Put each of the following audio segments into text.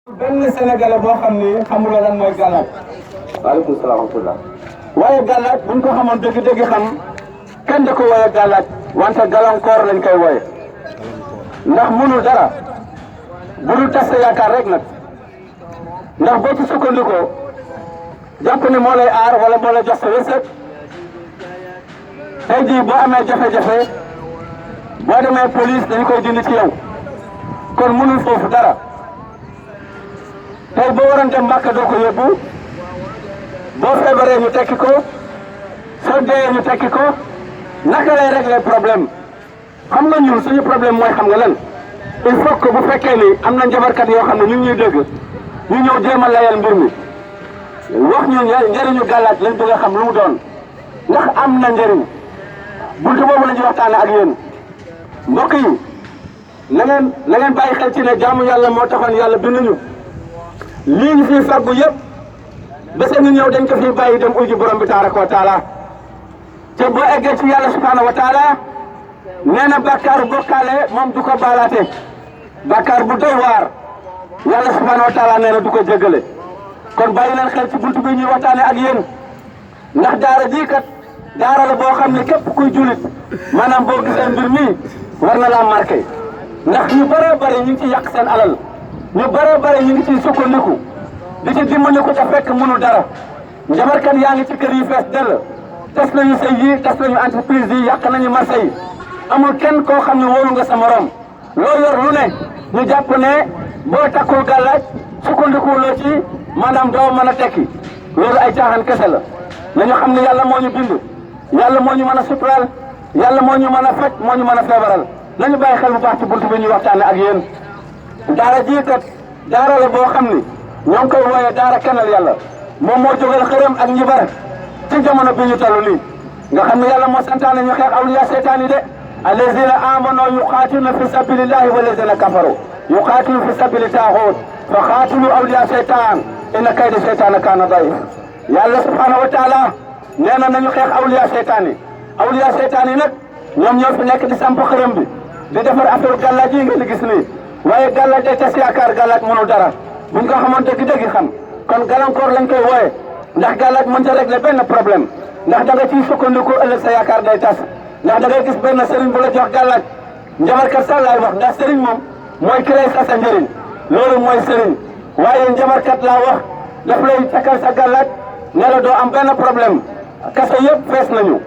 benn Sénégalais boo xam ni xamuloo lan mooy gàllaaj. waaleykum salaam wa rahmatulah. waaye gàllaaj buñ ko xamoon dëgg-dëgg xam kenn da ko wooye gàllaaj wante gàllankoor lañ koy wooye ndax mënul dara bu dul tas sa yaakaar rek nag ndax boo ci sukkandikoo jàpp ni moo lay aar wala moo lay jox sa wërsëg tey jii boo amee jafe-jafe boo demee police dañu koy dindi ci yow kon mënul foofu dara tey boo waroon dem Mbàkka doo ko yóbbu boo feebaree ñu tekki ko soo dee ñu tekki ko naka lay régler problème xam nga ñun suñu problème mooy xam nga lan il faut que bu fekkee ni am na njabarkat yoo xam ne ñu ngi ñuy dégg ñu ñëw jéem a layal mbir mi wax ñu njëriñu gàllaaj lañ bëgg a xam lu mu doon ndax am na njëriñ buntu boobu la ñuy waxtaane ak yéen mbokk yi na ngeen bàyyi xel ci ne jaamu yàlla moo taxoon yàlla binduñu lii ñu fiy fàggu yëpp bés ñu ñëw dañ ko fiy bàyyi dem uji borom bi tabaraka wa taala te boo eggee ci yàlla subhanahu wa taala nee na bàkkaaru bokkaale moom du ko baalaate bàkkaar bu doy waar yàlla subhanahu wa taala nee na du ko jéggale kon bàyyi leen xel ci buntu bi ñuy waxtaane ak yéen ndax daara jii kat daara la boo xam ne képp kuy julit maanaam boo gisee mbir mi war na laa marqué ndax ñu bëree bëri ñu ngi ci yàq seen alal ñu bëree bëri ñu ngi ciy sukkandiku di ci dimbaliku te fekk mënu dara njabarkat yaa ngi ci kër yi fees dell tas nañu sëy yi tas nañu entreprise yi yàq nañu marché yi amul kenn koo xam ne wóolu nga sa morom loo yor lu ne ñu jàpp ne boo takkul gàllaaj sukkandiku loo ci maanaam doo mën a tekki loolu ay caaxaan kese la nañu xam ne yàlla moo ñu bind yàlla moo ñu mën a suturaal yàlla moo ñu mën a faj moo ñu mën a feebaral nañu bàyyi xel bu baax ci buntu bi ñuy waxtaane ak yéen daara jii kat daara la boo xam ni ñoo ngi koy wooyee daara kennal yàlla moom moo jógal xërëm ak njibar ci jamono bi ñu toll nii nga xam ne yàlla moo santaane ñu xeex awliya seytaan yi de allazina amanu yuqatiluna fi sabilillahi wallazina kafaru yuqatilu fi sabili taaxut fa xaatilu awliya seytaan inna kayda seytaana kaana daif yàlla subhanahu wa taala nee na nañu xeex awliya seytaan yi awliya seytaan yi nag ñoom ñoo fi nekk di samp xërëm bi di defar affaire gàllaaj yi ngeen di gis nii waaye gàllaaj day tas yaakaar gàllaaj mënul dara buñ ko xamoon dëgg-dëgg xam kon gàllankoor lañ koy wooye ndax gàllaaj mën ta régler benn problème ndax da nga ciy sukkandiku ëllëg sa yaakaar day tas ndax da ngay gis benn sëriñ bu la jox gàllaaj njabarkat sax laay wax ndax sëriñ moom mooy ki lay sa njëriñ loolu mooy sëriñ waaye njabarkat laa wax daf lay takkal sa gàllaaj ne la doo am benn problème kaso yëpp fees nañu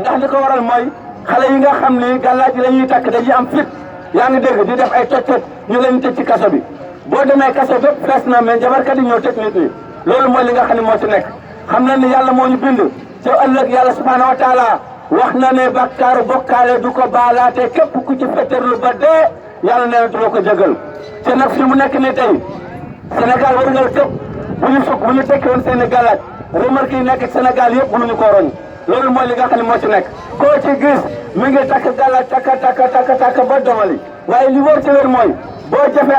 ndax li ko waral mooy xale yi nga xam ni gàllaaj yi la ñuy takk dañuy am fit yaa ngi dégg di def ay toj-toj ñu leen tëj ci kaso bi boo demee kaso bépp fees na mais njabarkat yi ñoo tëj nit ñi loolu mooy li nga xam ne moo ci nekk xam na ni yàlla moo ñu bind te ëllëg yàlla subhanahu wa taala wax na ne bakkaaru bokkaale du ko baalaate képp ku ci fetterlu ba dee yàlla nee na du la ko jégal te nag fi mu nekk ni tey Sénégal war nga tëb bu ñu tekki woon seen i gàllaaj remarque yi nekk Sénégal yëpp mënuñu koo roñ loolu mooy li nga xam ne moo ci nekk koo ci gis mi ngi takk gàllaaj takk ba domali waaye li wóor ci wér mooy boo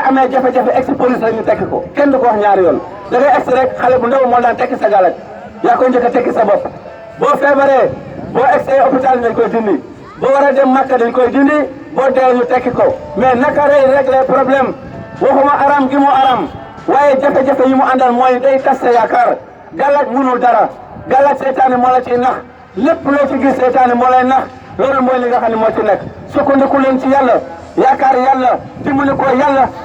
amee jafe-jafe ex police rek ñu tekki ko kenn du ko wax ñaari yoon da ngay ex rek xale bu ndaw moo daan tekki sa gàllaaj yaa koy njëkk a tekki sa bopp boo feebaree boo egsee hôpital dañ koy dindi boo war a dem Makka dañ koy dindi boo dee ñu tekki ko mais naka lay régler problème waxuma aram gi mu aram waaye jafe-jafe yi mu àndal mooy day tas sa yaakaar gàllaaj mënul dara gàllaaj seytaane moo la ciy nax lépp loo ci gis seytaane moo lay nax loolu mooy li nga xam ne moo ci nekk sukkandiku leen ci yàlla yaakaar yàlla dimbali ko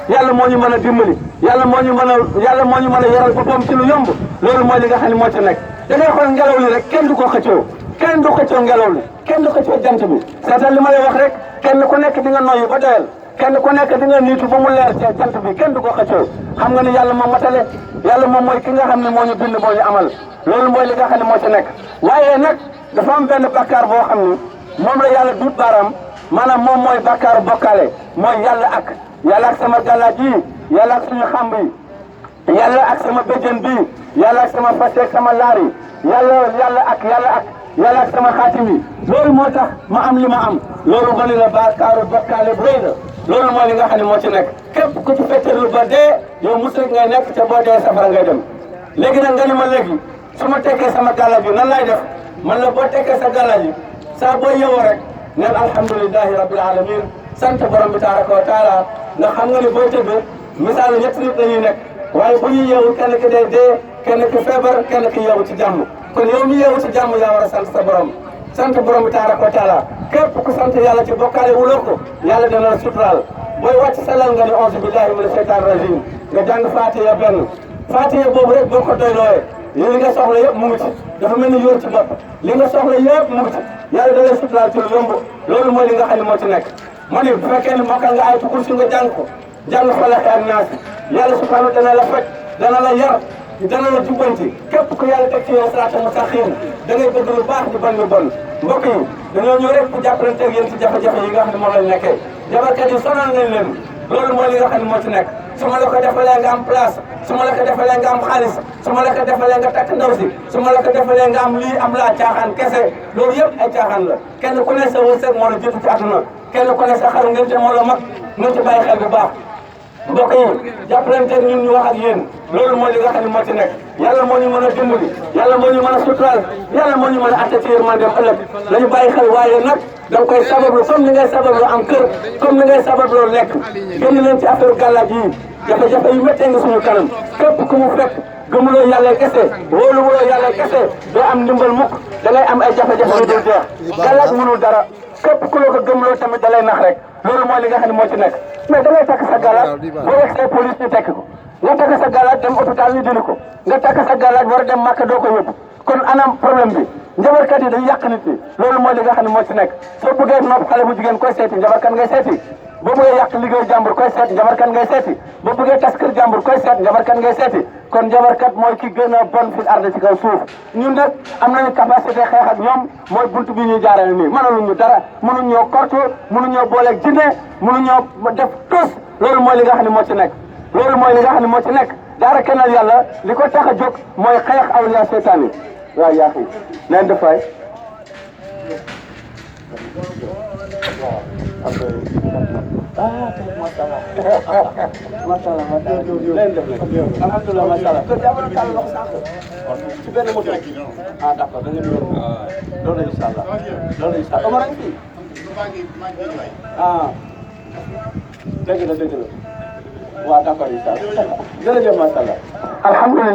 yàlla moo ñu mën a dimbali yàlla moo ñu mën a yoral boppam ci lu yomb loolu mooy li nga xam ne moo ci nekk da ngay xool ngelaw li rek kenn du ko xëccoo kenn du xëccoo ngelaw li kenn du xëccoo jant bi seetal li ma lay wax rek kenn ku nekk di nga noyyi ba doyal kenn ku nekk di nga niitu ba mu leer ci jant bi kenn du ko xëccoo xam nga ni yàlla moom matale yàlla moom mooy ki nga xam ne moo ñu bind moo ñu amal loolu mooy li nga xam ne moo ci nekk waaye nag dafa am benn bakkaar boo xam ni moom la yàlla duut baaraam maanaam moom mooy bakkaaru bokkaale mooy yàlla ak sama gàllaaj yi yàlla ak suñu xamb yi yàlla ak sama béjjën bi yàlla ak sama faseeg sama laar yi yàlla ak sama xaatim yi loolu moo tax ma am li ma am loolu ma ni la bakkaaru bokkaale bu rëy la loolu mooy li nga xam ne moo ci nekk képp ku ci fetterlu ba dee yow musrik ngay nekk te boo dee safara ngay dem léegi nag nga ni ma léegi su ma tekkee sama gàllaaj yi nan lay def man la boo tekkee sa gàllaaj yi saa boo yëwoo rek neen alhamdulillahi rabbil alamin sant borom bi tabaraka wa taala ndax xam nga ni booy tëdd misaal ñetti nit la ñuy nekk waaye bu ñu yeewu kenn ki day dee kenn ki feebar kenn ki yeewu ci jàmm kon yow mi yeewu ci jàmm yaa war a sant sa borom sant borom bi tabaraka wa taala képp ku sant yàlla ci bokkaale wuloo ko yàlla dana la suturaal booy wàcc salal nga ni auzu billahi mina shaytaan rajim nga jàng Fatiha benn Fatiha boobu rek boo ko doylooyee li nga soxla yëpp mu ngi ci dafa mel ni yóor ci bopp li nga soxla yëpp mu ngi ci yàlla da lay suturaal ci lu yomb loolu mooy li nga xam ne moo ci nekk ma ni bu fekkee ne mokkal nga ayatul kursi nga jàng ko jàng Falaq ak Naas yàlla subhanahu dana la faj dana la yar dana la jubbanti képp ku yàlla teg ci yow siraatal mustaqiim da ngay bëgg lu baax di bañ lu bon mbokk yi dañoo ñëw rek pour jàppalante ak yéen ci jafe-jafe yi nga xam ne moom lañ nekkee jabarkat yi sonal nañ leen loolu mooy li nga xam ne moo ci nekk su ma la ko defalee nga am place su ma la ko defalee nga am xaalis su ma la ko defalee nga takk ndaw si su ma la ko defalee nga am lii am laa caaxaan kese loolu yëpp ay caaxaan la kenn ku ne sa wërsëg moo la jiitu ci àdduna kenn ku ne sa xaru ngeen te moo la mag ngeen ci bàyyi xel bu baax mbokk yi jàppalante ñun ñu wax ak yéen loolu mooy li nga xam ne moo ci nekk yàlla moo ñu mën a dimbali yàlla moo ñu mën a suturaal yàlla moo ñu mën a atte ci yërmandeem ëllëg nañu bàyyi xel waaye nag da nga koy sabablu comme ni ngay sabablu am kër comme ni ngay sabablu lekk génn leen ci affaire gàllaaj yi jafe-jafe yu méttee nga suñu kanam képp ku mu fekk gëmuloo yàlla kese wóoluwuloo yàlla kese doo am ndimbal mukk da ngay am ay jafe-jafe yu dul jeex gàllaaj mënul dara képp ku la ko gëmuloo tamit da lay nax rek loolu mooy li nga xam ne moo ci nekk mais da ngay takk sa gàllaaj boo yegg say police ñu tekk ko nga takk sa gàllaaj dem hôpital ñu dindi ko nga takk sa gàllaaj war a dem màkk doo ko yóbbu kon anam problème bi njabarkat yi dañu yàq nit ñi loolu mooy li nga xam ne moo ci nekk soo bëggee nopp xale bu jigéen koy seeti njabarkat ngay seeti boo bëggee yàq liggéeyu jàmbur koy seet njabarkat ngay seeti boo bëggee tas kër jàmbur koy seet njabarkat ngay seeti kon njabarkat mooy ki gën a bon fil arde ci kaw suuf ñun nag am nañu capacité xeex ak ñoom mooy buntu bi ñuy jaarale nii mënaluñu dara mënuñoo kortu mënuñoo booleeg jinne mënuñoo def tous loolu mooy li nga xam ne moo ci nekk loolu mooy li nga xam ne moo ci nekk daara kennal yàlla li ko tax a jóg mooy xeex awliya seytaan yi waaw yaa xii leen defaay macha allah alhamdulilah macha allah kër yaa ngi tàll loxo sànq ci benn moto ah d' accord da ngeen yor loolu incha allah loolu incha allah Omar a ngi fi ah dëgg la waaw d' accord incha allah jërëjëf macha allah alhamdulilah